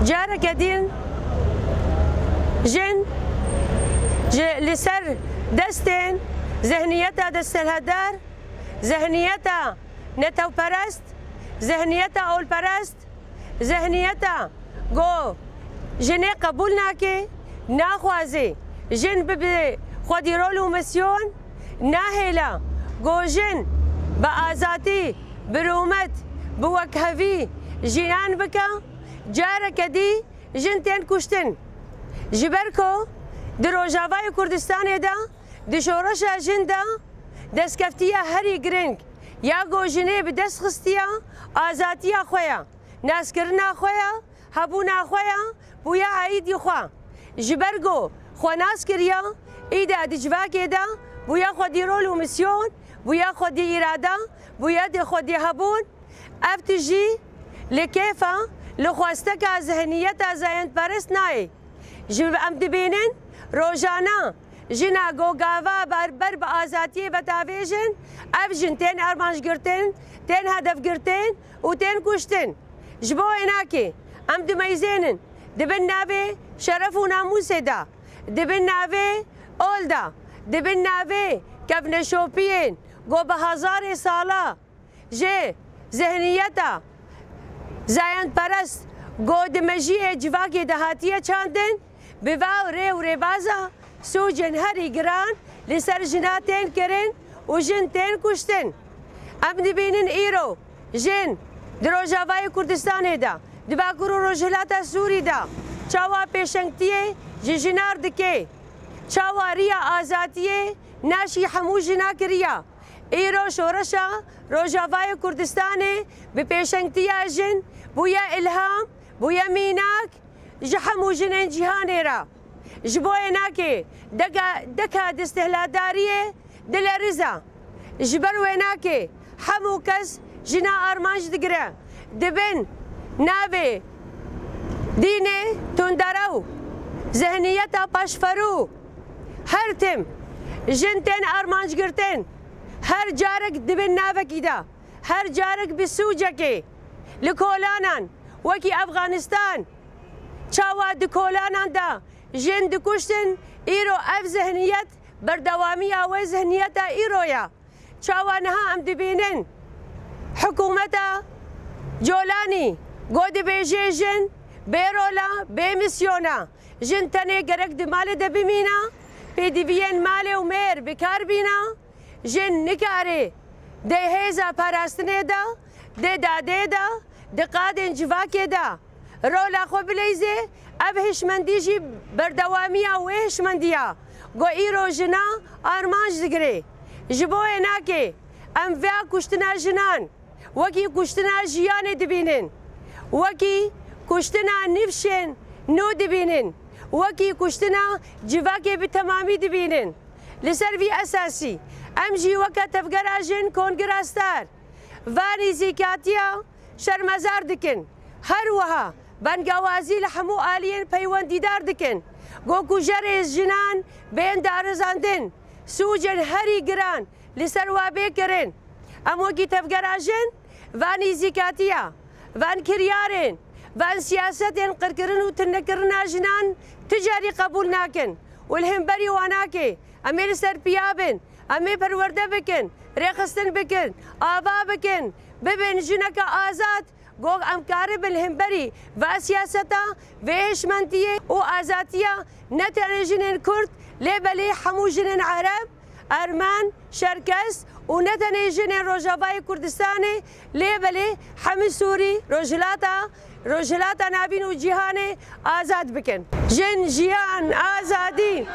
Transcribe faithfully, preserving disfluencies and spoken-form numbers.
Careke din jin ji, li ser destên zihniyeta desthilatdar, zihniyeta netewperest, zihniyeta olperest, zihniyeta ku jinê qebûl nake, naxwaze jin bibe xwedî rol û misyon, nahêle ku jin bi azadî, bi rûmet, bi wekhevî jiyan bike, careke dî jin tên kuştin. Ji ber ku di Rojavayê Kurdistanê de, di şoreşa jin de, destkeftiya herî giring ya ku jinê bi dest xistiye, azadiya xwe ye, naskirina xwe ye, hebûna xwe ye, bûye aîdî xwe. Ji ber ku xwe nas kiriye, îde di civakê de bûye xwedî rol û misyon, bûye xwedî îrade, bûye di xwedî hebûn. Ev tijî li kêfa, li xwesteka zihniyeta zayendperest nayê. Ji em dibînin rojane jina ku gava ber, ber bi azadiyê ve davêjin, ev jin tên armancgirtin, tên hedefgirtin û tên kuştin. Ji bo wênakê, em dimeyzênin di bin navê şeref û namûsê de, di bin navê ol de, di bin navê kevneşopiyên ku bi hezarê sala ji zihniyeta zayendperest ku di mejiyê civakê de hatiye çandin, bi va rê û rêbaza sûcên herî giran li ser jina tên kirin û jin tên kuştin. Em dibînin îro jin di Rojavayê Kurdistanê de, di Bakur û Rojhilata Sûrî de çawa pêşengtiyê ji jinar dike, çawa riya azadiyê naşî hemû jina kiriya. Îro şoreşa Rojavayê Kurdistanê bi pêşengtiya jin bûye îlham, bûye mînak ji hemû jinên cîhanê re. Ji bo wênakê deka, deka desthilatdariyê dilerize. Ji ber wênakê hemû kes jina armanc digire. Di bin navê dînê tunderew, zihniyeta paşverû, her tim jin tên armancgirtin. Her carek di bin navekî de, her carek bi sûcekê, li kolanan wekî Efxanistan, çawa di kolanan de jin dikuştin, îro ev zihniyet berdewamiya wê zihniyeta îro ye. Çawa niha em dibînin hikûmeta Colanî ku dibêje jin bê rol e, bê misyon e, jin tenê gerek di malê de bimîne, pêdiviyên malê û mêr bi kar bîne, jin nikare di hêza parastinê de, di dadê de, di qadên civakê de rola xwe bileyzê, ev hişmendî jî berdewamiya wê hişmendî ya ku îro jina armanc digire. Ji bo wênakê em vêya kuştina jinan wekî kuştina jiyanê dibînin, wekî kuştina nifşên nû dibînin, wekî kuştina civakê bi temamî dibînin. Li ser vî esasî em jî weke Tevgera Jin Kongira Star va nîzîkatiya şermezar dikin. Her wiha bangewazî li hemû aliyên peywendîdar dikin ku kujerê jinan bên darizandin, sûcên herî giran li ser wa bê kirin. Em wekî Tevgera Jin van nîzîkatiya, van kiryarên, van siyasetên qirkirin û tunekirina jinan ti carî qebûl nakin û li hemberî wan nake. Em ê li ser piya bin, em ê perwerde bikin, rêxistin bikin, ava bikin, bibin jineke azad, ku em karibin li hemberî va siyaseta, vê hişmendiyê û azadiya ne tenê jinên Kurd, lê belê hemû jinên Ereb, Ermen, Şerkes û ne tenê jinên Rojavayê Kurdistanê, lê belê hemî Sûrî, Rojhilata, Rojhilata Navîn û cîhanê azad bikin. Jin, jiyan, azadî!